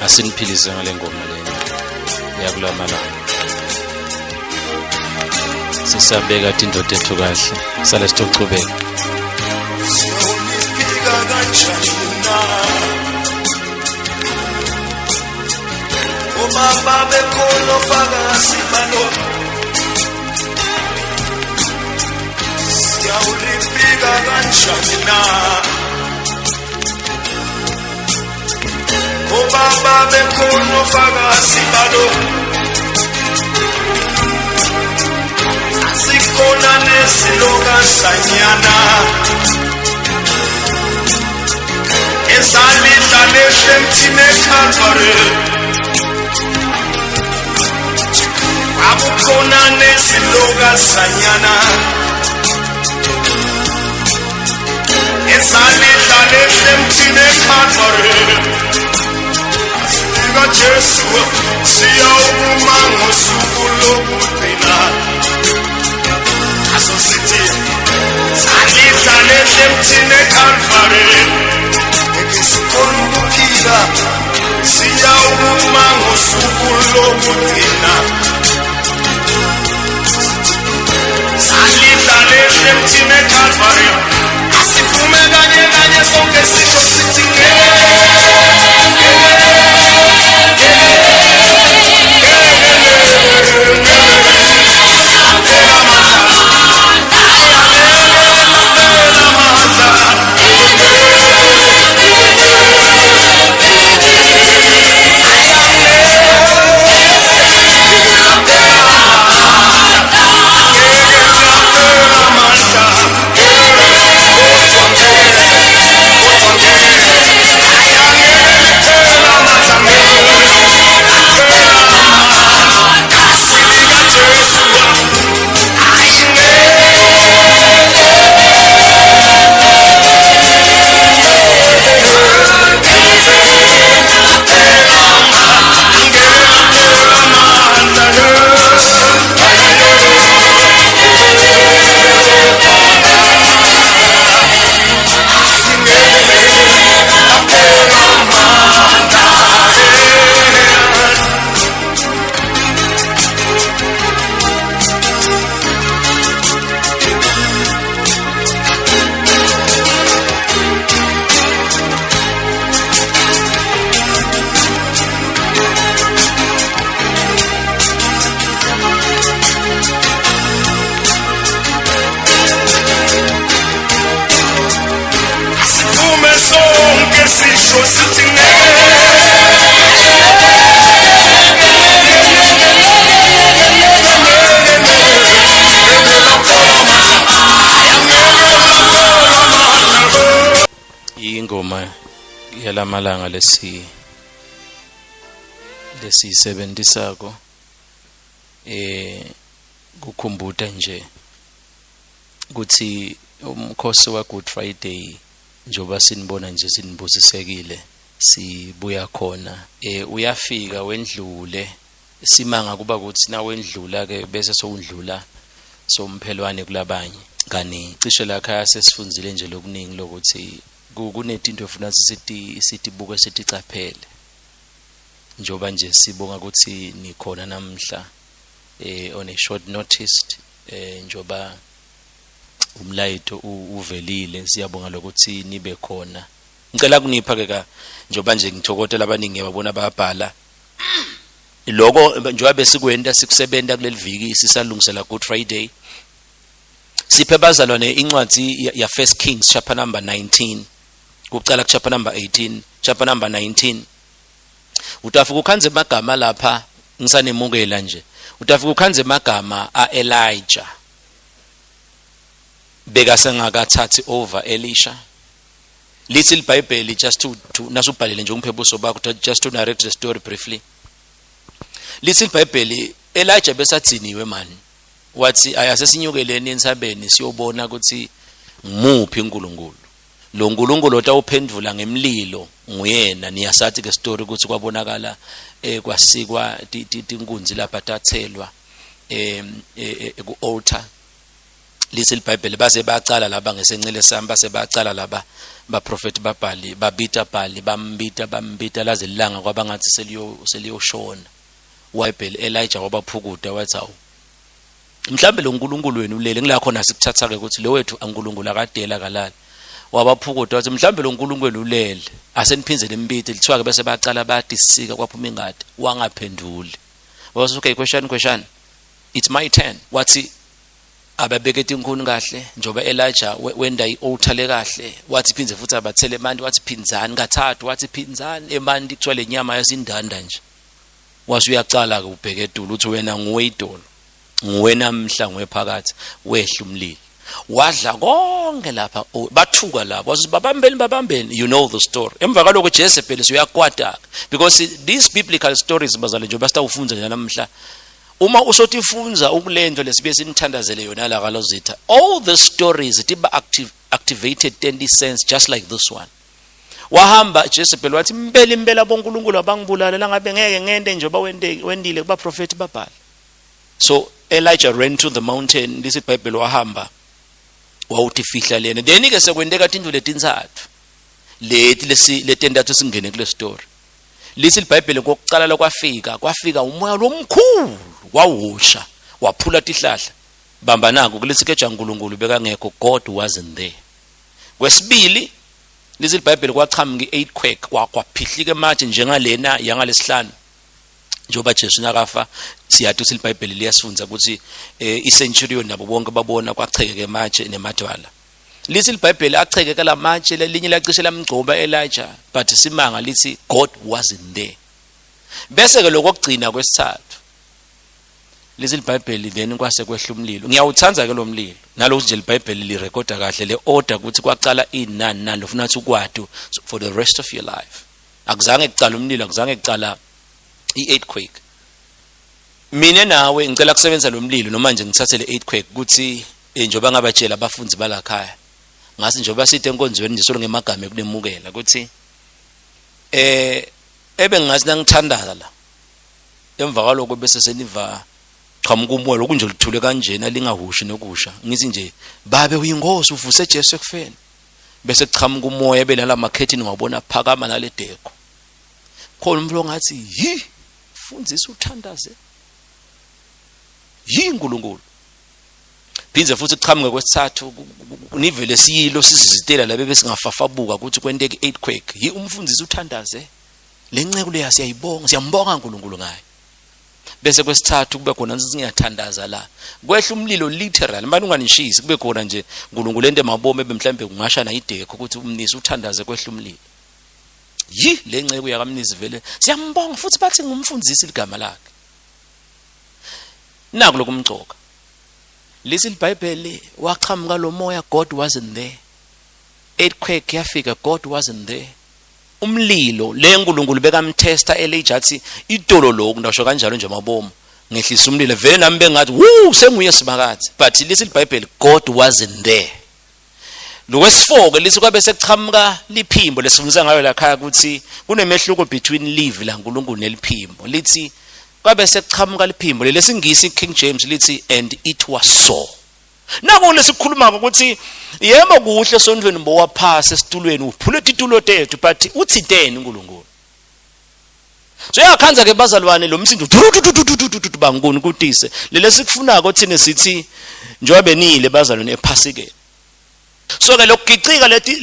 Asiniphilise ngale ngoma lena yakulamalanga. Sisabeka tindoda ethu kahle, sale sitochubeka. Siyoliphika kanjani na? Obaba bekhona ofakazi balo. Siyawuliphika kanjani na? Obaba bekhona ofakazi balo. Sikhona nesilokazanyana esalidla lehle emthini eKalvari. Kwakukhona nesilokazanyana esalidla lehle emthini eKalvari. Sifika Jesu siyawuma ngosuku lokugcina. Asosithi salidla lehle emthini eKalvari. Ngeke sikhona ukuphila siyawuma ngosuku lokugcina. Salidla lehle emthini eKalvari. Asivume kanye kanye sonke sisho sithi Sivume sonke sisho sithi Ingoma yalamalanga lesi lesiyisebenzisako kukhumbuta nje ukuthi umkhosi wa Good Friday njengoba sinibona nje sinibusisekile sibuya khona, uyafika wendlule. Simanga kuba ukuthi nawendlula ke bese sowundlula somphelwane kulabanye. Kani cishe la khaya sesifunzile nje lokuningi lokuthi kunetinto efuna sithi buke siticaphele. Njengoba nje sibonga ukuthi nikhona namhla on a short notice, njengoba umlayito uvelile, siyabonga lokuthi nibe khona. Ngicela kunipha ke ka njengoba nje ngithokotela abaningi ngiyababona bayabhala lokho njengoba besikwenta sikusebenta kuleli viki sisalungisela Good Friday. Siphe bazalwane incwadi ya First Kings chapter number 19, kucala ku chapter number 18, chapter number 19. Utafika ukhanze amagama lapha, ngisanemukela nje. Utafika ukhanze amagama a Elijah beka sengakathathi over Elisha. Lithi iBhayibheli, just to nasubhalele nje umphebuso bakho, just to narrate the story briefly, lithi iBhayibheli Elijah besathiniwe man, wathi ayasesinyukeleni entsabeni siyobona ukuthi ngimuphi uNkulunkulu, lo nkulunkulu otawuphendvula ngemlilo nguyena. Niyasathi ke story ukuthi kwabonakala kwasikwa tinkunzi lapha tathelwa ku altar. Lithi iBhayibheli base bacala laba ngesencele sami, base bacala laba Baprofeti babhali babita Bhali, bambita bambita laze lilanga kwabangathi seliyo seliyoshona. WaBhayibheli Elijah wabaphukuda wathi, awu, mhlambe lo nkulunkulu wenu ulele. Ngila khona sikuthatha ke ukuthi lo wethu uNkulunkulu akadela kalala. Wabaphukuda wathi, mhlambe lo nkulunkulu ulele, aseniphinze lembiti. Lithiwa ke bese bacala batisika, kwaphuma ingadi, wangaphenduli. Wathi, okay, question, question, it's my turn. Wathi ababeke tinkhuni kahle njoba Elijah wenda i-altar le kahle. Wathi phindze futhi abathele emanti. Wathi phindzani kathathu, wathi phindzani emanti. Kuthiwa le nyama yasindanda nje. Wase uyacala ke ubheke edulu, uthi, wena nguwe idolo, nguwe namhla, nguwe phakathi. Wehla umlilo, wadla konke lapha. Bathuka lapho, wathi babambeni, babambeni. You know the story. Emva kaloko Jezebel uyakwata, because these biblical stories, bazale, njengoba sitawufundza nje namhla, uma usotifunza ukulento lesibe sinithandazele yona la kalozitha, all the stories tiba activated 10 sense, just like this one. Wahamba Jezebel wathi, impela impela bonkulunkulu abangibulala langabe ngeke ngente njengoba wendile kubaprofeti babhala. So Elijah ran to the mountain, lithi iBhayibheli wahamba wawuthi fihla lena. Then ke sekwenteka tintfo letintsatfu leti lesi letentathu singene kule story. Lithi iBhayibheli kokucala lokwafika, kwafika umoya lomkhulu, wawusha, waphula tihlahla. Bamba nako kulithi keja uNkulunkulu bekangekho, God wasn't there. Kwesibili, lithi iBhayibheli kwachamuka i-earthquake, kwaphihlika ematshe njengalena yangalesihlanu. Njengoba Jesu nakafa, siyathi ukuthi iBhayibheli liyasifunza ukuthi i-centurion nabo bonke babona kwachekeka ematshe nemadwala. Lithi iBhayibheli achekeka lamatshe, lelinye lacishe lamgcoba Elijah, but simanga lithi God wasn't there. Bese ke lokugcina kwesithathu, lithi iBhayibheli then kwase kwehla umlilo. Ngiyawuthanda ke lo mlilo nalokuthi nje iBhayibheli lirekoda kahle le order ukuthi kwaqala inani nani ufuna ukuthi ukwati for the rest of your life. Akuzange kucala umlilo, akuzange kucala i-earthquake. Mina nawe ngicela kusebenza lo mlilo noma nje ngithathe le earthquake ukuthi njengoba ngabatshela abafundi balakhaya, ngasi njengoba sithi enkonzweni nje solo ngemagama ekunemukela ukuthi ebe ngathi nangithandaza la, emva kwaloko bese seniva chamuka umoya lokunje luthule kanjena lingahushi nokusha, ngithi nje, babe uyingozi, uvuse Jesu ekufeni, bese kuchamuka umoya belala makhethini, ngawubona phakama nale deko khona umuntu ongathi, yi fundisa uthandaze, yi uNkulunkulu. Phindze futhi kuchamuke kwesithathu, nivele siyilo sizizitela labe besingafafabuka ukuthi kwenteke earthquake, yi umfundisi uthandaze, lenceku leya siyayibonga, siyambonga uNkulunkulu ngayo. Bese kwesithathu kube khona singiyathandaza la, kwehla umlilo literal, manje unganishisi, kube khona nje uNkulunkulu ente mabomu ebe mhlambe kungasha na idekho ukuthi umnisi uthandaze kwehla umlilo, yi le nceku yakamnisi vele siyambonga, futhi bathi ngumfundisi ligama lakhe. Naku lokumcoka, lithi iBhayibheli wachamuka lo moya, God wasn't there. Earthquake yafika, God wasn't there. Umlilo le nkulunkulu bekamtesta Elijah, athi itolo lokhu ndasho kanjalo nje mabomu ngehlisa umlilo, vele nami bengathi wu senguye Simakathe, but lithi iBhayibheli God wasn't there. Lokwesifo ke lithi kwabe sekuchamuka liphimbo lesifundisa ngayo la khaya ukuthi kunemehluko between live la uNkulunkulu neliphimbo. Lithi kwabe sekuchamuka liphimbo lelesingisi King James lithi, and it was so. Nako lesikhuluma ukuthi yebo kuhle esontweni bowaphasa esitulweni uphule titulo tethu, but uthiteni uNkulunkulu? So yakhanza ke bazalwane lo msindo banguni kutise lele sikufunako thina sithi njengoba benile bazalwane ephasikeni. So ke lokugicika leti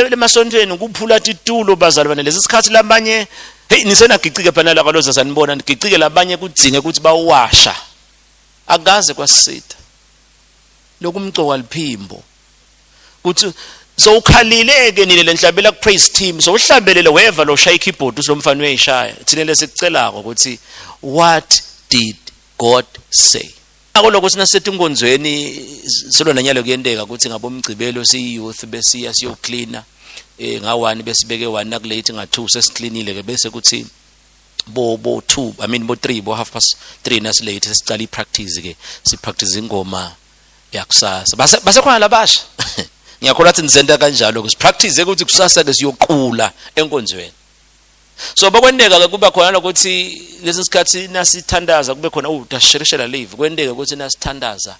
lemasontweni kuphula titulo bazalwane lesi sikhathi labanye, hey, nisenagicike phana la kaloza sanibona nigicike, labanye kudzinge ukuthi bawasha, akaze kwasita. Lokumcoka liphimbo kuthi so ukhalile ke nile lenhlabela ku praise team, so uhlabelele weva lo shaya keyboard usilomfana uyayishaya. Thina lesikucelako ukuthi what did God say? Ako lokho sina sethi inkonzweni solo nanyalo kuyenteka ukuthi ngabomgcibelo siyi youth besiya siyocleana nga1, besibeke 1 nakulate, nga2 sesicleanile ke, bese kuthi bo 2, I mean bo 3, bo half past 3 nasilate sesicala ipractice ke, si practice ingoma yakusasa. Base basekhona labasha, ngiyakholwa ukuthi nisenta kanjalo ke, sipractice ukuthi kusasa ke siyoqula enkonzweni. So bakwenteka ke kuba khona lokuthi lesi sikhathi nasithandaza kube khona oh dashereshela live, kwenteka ukuthi nasithandaza.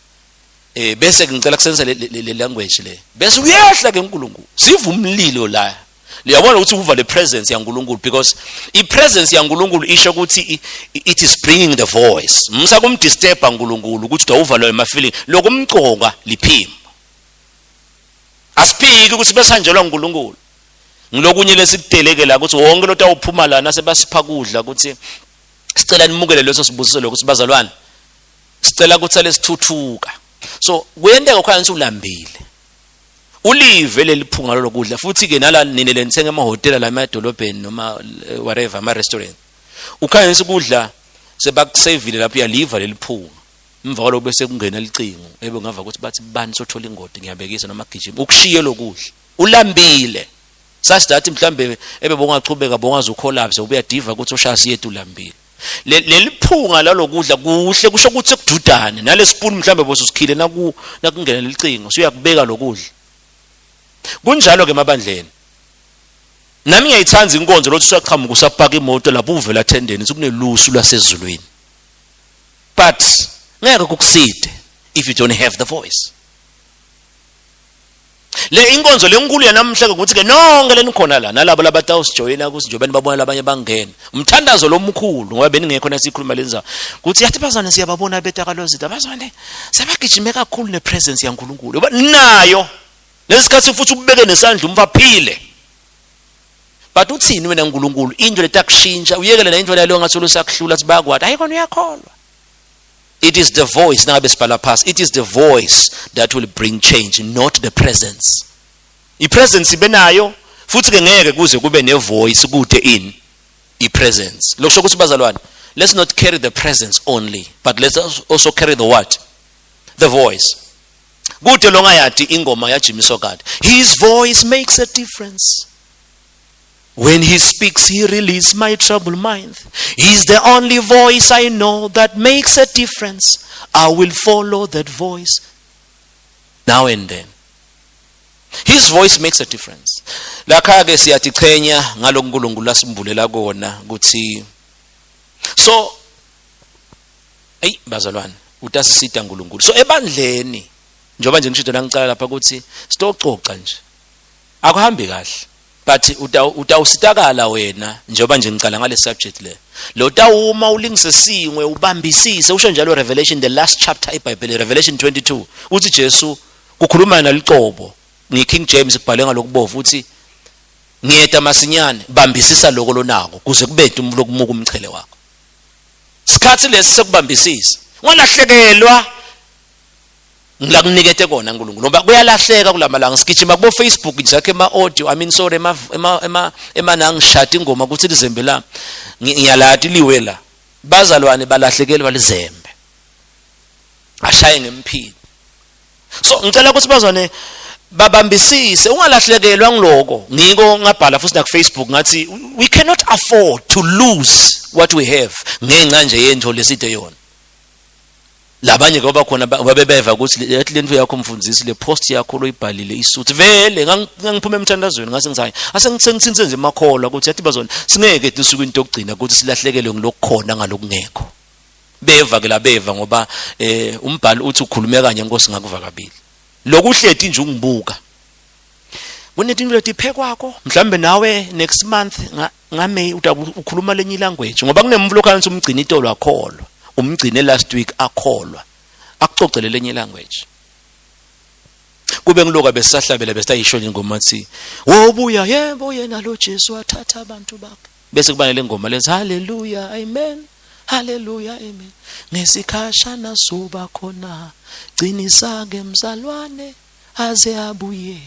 Eh bese ngicela kusebenzisa le language le. Bese uyehla ke uNkulunkulu. Siva umlilo la. Uyabona ukuthi uva le presence yaNkulunkulu because i presence yaNkulunkulu isho ukuthi it is bringing the voice. Musa kumdisturba uNkulunkulu ukuthi uva lo ema feeling lokumcoka liphimbo. Asiphiki ukuthi besanjelwa uNkulunkulu. Ngilokunye lesikudeleke la ukuthi wonke lotawuphuma lana sebasipha kudla ukuthi sicela nimukele leso sibusiso lokho sibazalwane. Sicela ukuthi lesithuthuka. So kuyenteka khona ukuthi ulambile. Ulive leliphunga lokudla futhi ke nala nine lenithenga emahhotela la emadolobheni noma eh, whatever ama restaurant. Ukhanyisa ukudla sebakusevile lapho uyaliva leliphunga. Emva kwaloko bese kungena licingo ebe ngava ukuthi bathi bani sothola ingodi ngiyabekisa noma gijima ukushiye lokudla. Ulambile. Sasidathi mhlambe ebe bongachubeka bongaze ucollapse ubuyadiva ukuthi ushaya yethu ulambile. Leliphunga lalokudla kuhle kusho ukuthi sekududane nalespoon mhlambe bosusikhile naku nakungena lelicingo suyakubeka lokudla. Kunjalo ke emabandleni. Nami ngiyayithanda inkonzo lothi usaqhamuka usapaka imoto lapho uvela thendeni sekunelusu lwasezulwini. But ngeke kukuside if you don't have the voice. Le inkonzo lenkulu yanamhla ukuthi ke nonke lenikhona la nalabo labatawusijoyina ukuthi njengoba nibabona labanye bangena umthandazo lomkhulu ngoba beningekho nasikhuluma lenza ukuthi yathi bazwane siyababona betakalozita bazwane sebagijime kakhulu nepresence yaNkulunkulu nayo lesikhathi futhi ubeke nesandla umfaphile but uthini wena uNkulunkulu into letakushintsha uyekele la into leyo ngathi usakuhlula athi bayakwati hayi kona uyakholwa. It is the voice nangabe sibhala phasi it is the voice that will bring change not the presence. I presence ibenayo futhi ke ngeke kuze kube ne voice kude in i presence. Lokusho ukuthi bazalwane let's not carry the presence only but let's also carry the what? The voice. Kude longayati ingoma ya Jimmy Swaggart. His voice makes a difference. When he speaks, he relieves my troubled mind. He's the only voice I know that makes a difference. I will follow that voice now and then. His voice makes a difference. Lakha ke siyatichenya ngalokuNkulunkulu asimbulela kona ukuthi so hey bazalwane utasisita uNkulunkulu. So ebandleni njengoba nje ngishilo ngicala lapha ukuthi sitococa nje akuhambi kahle but utawusitakala wena njengoba nje ngicala ngale subject le lo tawuma ulingise singwe ubambisise usho njalo Revelation the last chapter eBhayibheli Revelation 22 uthi Jesu kukhuluma nalicobo ngi King James kubhalwe ngalokubovu uthi ngiyeta masinyane bambisisa lokho lonako kuze kube lokumuka umchele wakho. Sikhathi lesi sekubambisisa ungalahlekelwa ngilakunikete kona uNkulunkulu ngoba kuyalahleka kulamalanga sigijima kubo Facebook nje sakhe ema audio I mean sorry ema ema ema emanangishada ingoma ukuthi lizembe la ngiyalati liwe la bazalwane balahlekelwa lizembe ashaye ngemphini. So ngicela ukuthi bazwane babambisise ungalahlekelwa ngiloko. Ngiko ngabhala futhi na ku Facebook ngathi we cannot afford to lose what we have ngenxa nje yento leside yona. Labanye ngoba khona babebeva ukuthi yathi lento yakho mfundisi le post yakho loyibhalile isuthi vele ngangiphuma emthandazweni ngase ngithi hayi ase ngithinse nje emakholwa ukuthi yathi bazona singeke tisuke into yokugcina ukuthi silahlekelwe ngilokukhona ngalokungekho. Beva ke labeva ngoba umbhalo uthi ukhulume kanye inkosi ngakuva kabili. Lokuhleti nje ungibuka kunetinto letiphekwakho mhlambe nawe next month ngame ukhuluma lenye language ngoba kunemvu lokho umgcina itolo akholwa umgcine last week akholwa akucocele lenye language. Kube ngiloka besahlabela besayisho ingoma athi wobuya yebo yena lo Jesu athatha abantu bakhe bese kuba le ngoma lethi haleluya amen haleluya amen ngesikhashana soba khona gcinisa ke mzalwane aze abuye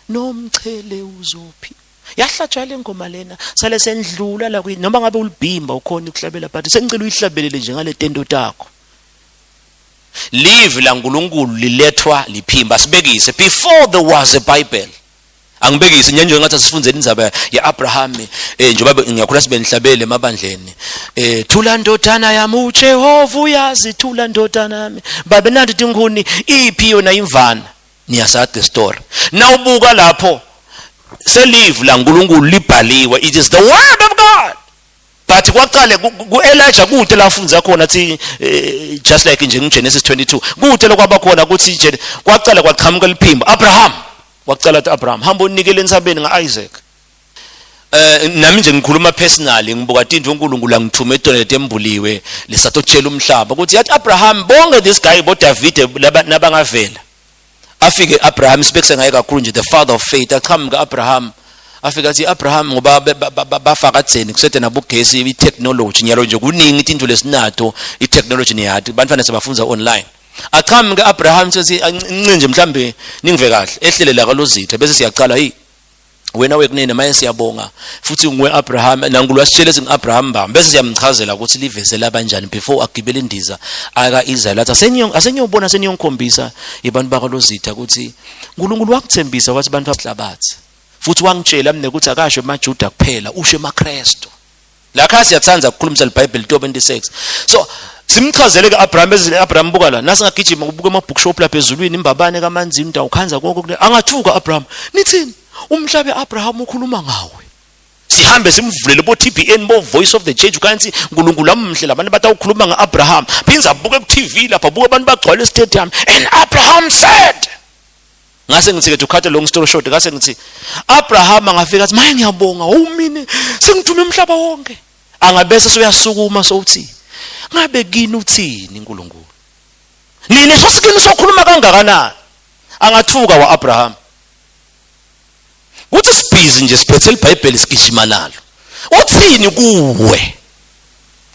nomchele uzophi. Yahlatshwa le ngoma lena sale sendlula la kuyi noma ngabe ulibhimba ukhona ukuhlabela but sengicela uyihlabelele nje ngale tento takho. Live la uNkulunkulu lilethwa liphimba sibekise before there was a Bible. Angibekise nje ngathi asifundzeni indzaba yaAbraham njengoba ngiyakhula sibe nihlabele emabandleni thula ndodana yami uJehova uyazi thula ndodana yami babe nanti tinkhuni iphi yona imvana. Niyasazi the story. Nawubuka lapho selive la uNkulunkulu libhaliwe it is the word of God. But kwaqale ku-Elijah kude la afundza khona athi eh, just like nje ngeGenesis 22 kude lokwaba khona ukuthi nje kwaqala kwaqhamuka liphimbo Abraham waqala athi Abraham hamba unikele entsabeni ngaIsaac. Eh nami nje ngikhuluma personally, ngibuka tinto uNkulunkulu angithume etona tembuliwe lesatotshela umhlaba ukuthi yathi Abraham bonke this guy bo David nabangavela afike Abraham sibekise ngaye kakhulu nje, the father of faith. Aqhamuka Abraham, afika athi Abraham, ngoba bafakadzeni kusede nabugesi, i-technology nyalo nje kuningi itinto lesinato, i-technology niyati bantwana sebafunza online. Aqhamuke Abraham sethi ncinje mhlambe ningive kahle, ehlele la kalozitha bese siyaqala, hey wena wekunene, maye siyabonga futhi nguwe Abraham nankulu wasitshela ezingu-Abraham bami, bese siyamchazela ukuthi liveze labanjani before agibele indiza aka Israel, athi asenyobona seniyongikhombisa abantu bakalozitha ukuthi uNkulunkulu wakuthembisa wathi abantu abahlabathi, futhi wangitshela mina ukuthi akasho emaJuda kuphela, usho emaKristu. La siyathanda ukukhulumisa iBhayibheli 26, so simchazele ke Abraham ezile. Abraham, buka la, nasingagijima kubuka ama bookshop lapha ezulwini, imbabane kamanzini ndawukhanza konke. Angathuka Abraham, nithini umhlabe Abraham ukhuluma ngawe? Sihambe simvulele bo TBN, bo Voice of the Church, kanti uNkulunkulu amhle labantu batawukhuluma ngaAbraham, phinza abuke ku TV lapha, buka abantu bagcwele stadium, and Abraham said. Ngase ngithi ke, to cut a long story short, ngase ngithi Abraham angafika athi, "Maye ngiyabonga, umine sengithume umhlaba wonke." Angabese soyasukuma sowuthi, "Ngabe kini uthini uNkulunkulu? Nini sosikini sokhuluma kangakanani?" Angathuka wa Abraham kuthi sibhizi nje siphethe iBhayibheli sigijima nalo. Uthini kuwe?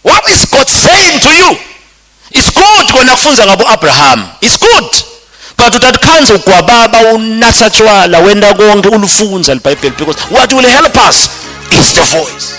What is God saying to you? It's good kona kufunza ngabo Abraham, it's good, but utatikhanza ugwababa, unatha tshwala, wenda konke, ulufunza iBhayibheli, because what will help us is the voice.